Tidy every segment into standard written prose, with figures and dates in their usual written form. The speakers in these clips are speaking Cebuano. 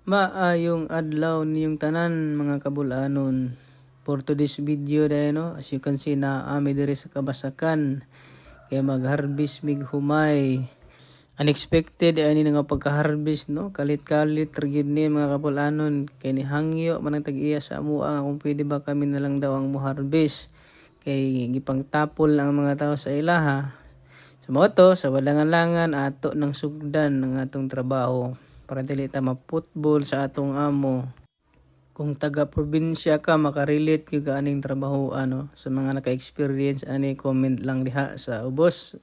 Maayong adlaw niyong tanan, mga kabulanon. For today's video dahil, no, as you can see, naa mi diri sa kabasakan kay mag-harvest mig humay. Unexpected ani nga pagka-harvest, no, kalit-kalit ra gyud ni, mga kabulanon, kay ni hangyo man ang tag-iya sa amoa nga kung pwede ba kami na lang daw ang mo-harvest kay gipangtapol ang mga tao sa ilaha. So mao to, sa walang alangan, ato nang sugdan ang atong trabaho para dili ta maputbol sa atong amo. Kung taga probinsya ka, makarelate gyud ka aning trabaho ano. Sa mga naka-experience ani, comment lang diha sa ubos,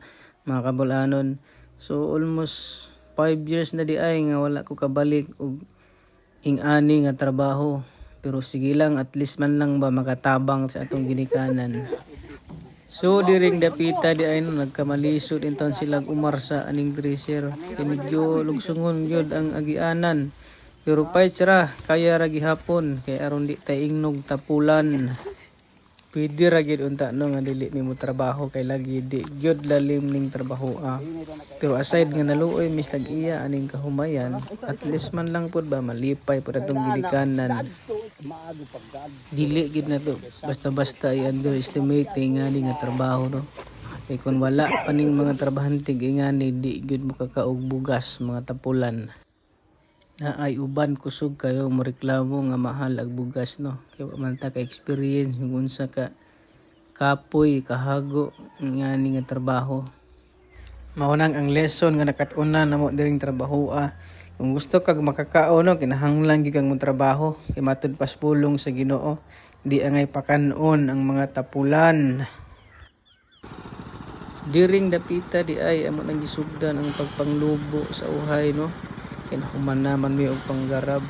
mga kabulanon. So almost 5 years na diay nga wala ko kabalik og ing-ani nga trabaho. Pero sige lang, at least man lang ba makatabang sa atong ginikanan. So diring dapita diay, no, nagkamalisod inton sila umar sa aning thresher. Kay medyo lugsungon gyud ang agianan. Pero fight ra, kaya ra gihapon kay aron di tay ingnog tapulan. Pwede ra gyud unta, no, nga dili nimo trabaho kay lagi di gyud lalim ning trabaho ah. Pero aside nga naluoy mis tag-iya aning kahumayan, at least man lang pud ba malipay pud atong ginikanan. Dili gid na to basta-basta i-underestimate ingani nga trabaho, no. Kay kung wala pa ning mga trabahante ingani, di gyud mo kakaog bugas, mga tapulan. Naay uban kusog kayo moreklamo nga mahal ang bugas, no, kay wa man ta ka experience kung unsa ka kapoy, kahago ngani nga trabaho. Mao nang ang lesson nga nakat-unan namo diring trabaho ah. Kung gusto kag makakaon, no, kinahanglan gyud kang motrabaho kay matud pas pulong sa Ginoo, di angay pakanon ang mga tapulan. Diring dapita diay, amo nang gisugdan ang pagpanglubo sa uhay, no, kay nahuman naman mi og panggarab.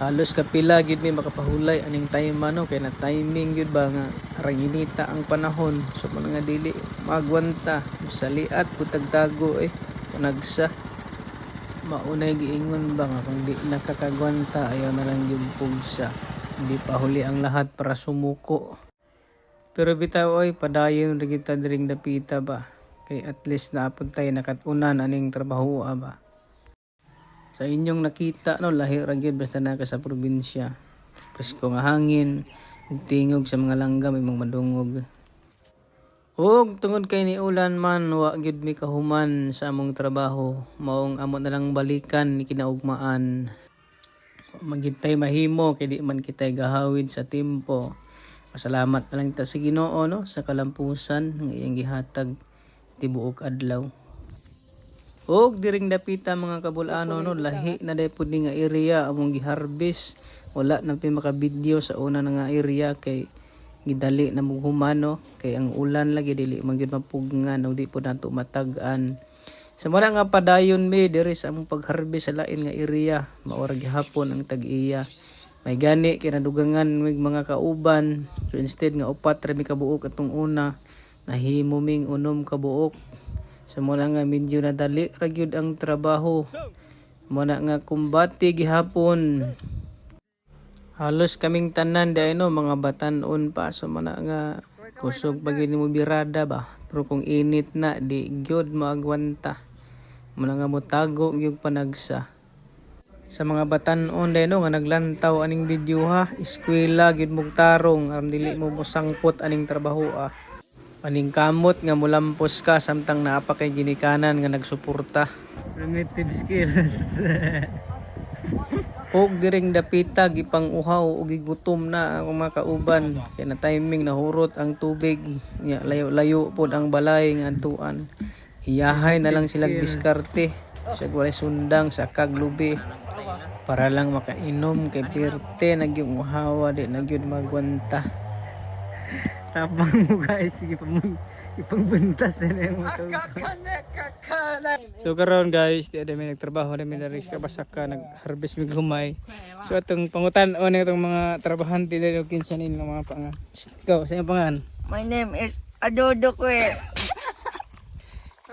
Halos kapila gyud mi makapahulay aning time, no, kay na timing gyud ba nga arang inita ang panahon. So mao nga dili magwanta, saliat pud tagtago eh, panagsa. Maunay giingon ba nga kung di nakakagwanta, ayaw na lang yung pugsa. Hindi pa huli ang lahat para sumuko. Pero bitaw oy, padayon ra kita diring dapita ba, kay at least naapod tayo nakat-unan aning trabaho ba. Sa inyong nakita, no, lahi ra gyud basta naa ka sa probinsya. Presko nga hangin ug tingog sa mga langgam imong madungog. Ug tungod kay ni ulan man, wa gyud mi kahuman sa among trabaho, maong amo na lang balikan ni kinaugmaan. Wa man gyud tay mahimo kay di man kitay gahawid sa timpo. Pasalamat na lang ta sa Ginoo, no, sa kalampusan nga iyang gihatag tibuok adlaw. Og diring dapita, mga kabulano, no, lahi na day pud ni nga area among giharvest. Wala na pi maka-video sa una na nga area kay gidali na mo humano kay ang ulan lagi, dili man gyud mapugngan ug di pud nato matag-an. Sa mao nga padayon mi diri sa among pagharvest sa lain nga area, mao ra gihapon ang tag-iya. May gani kay nadugangan mig mga kauban. So instead nga upat ra mi kabuok atong una, nahimo ming 6 ka buok. Sa mao nga medyo nadali ra gyud ang trabaho. Mao na nga kumbati gihapon. Halos kaming tanan dahil, no, mga batan-on pa, so mao na nga kusog pag mo birada ba. Pero kung init na, di gyud maagwanta. Mao na nga motago gyud panagsa. Sa mga batan-on dahil, no, nga naglantaw aning video ha, eskwela gyud mong tarong aron dili mo mosangpot aning trabaho ah. Paningkamot nga mulampos ka samtang naa pa kay ginikanan nga nagsuporta. Primitive skills. Og diring dapita, gipang uhaw ug gigutom na ang mga kauban kay na timing nahurot ang tubig nya, layo-layo pod ang balay nga adtuan. Iyahay na lang silang diskarte sa walay sundang sa kaglubi para lang makainom kay pirte na gyud uhawa, di na gyud magwanta. Tapang mo guys, sige pa mo ipangbuntas na yung motor. So karon guys, di mi nagtrabaho na mi diri sa Basaka, nag-harvest mig humay. So atong pangutan-on itong mga trabahante diri og kinsa ning mga pangan. Shh, ikaw, sa imong pangan? My name is Adodo Kwe.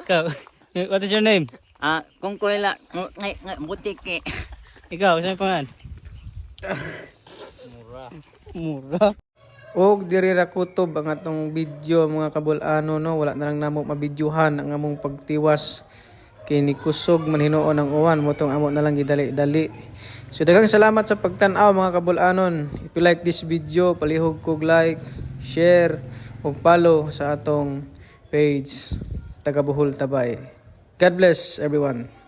Ikaw, what is your name? Ah, kung kuwela, ngay ngay butiki. Ikaw, sa imong pangan? Mura. Mura. Og diri ra kutob ang atong video, mga kabulano, no, wala na lang namo mabidyuhan ang among pagtiwas. Kay ni kusog man hinuon ang uwan, mao tong amo na lang gidali-dali. So daghang salamat sa pagtan-aw, mga kabulanon. If you like this video, palihog kog like, share ug follow sa atong page, Taga Bohol Tabay. God bless everyone.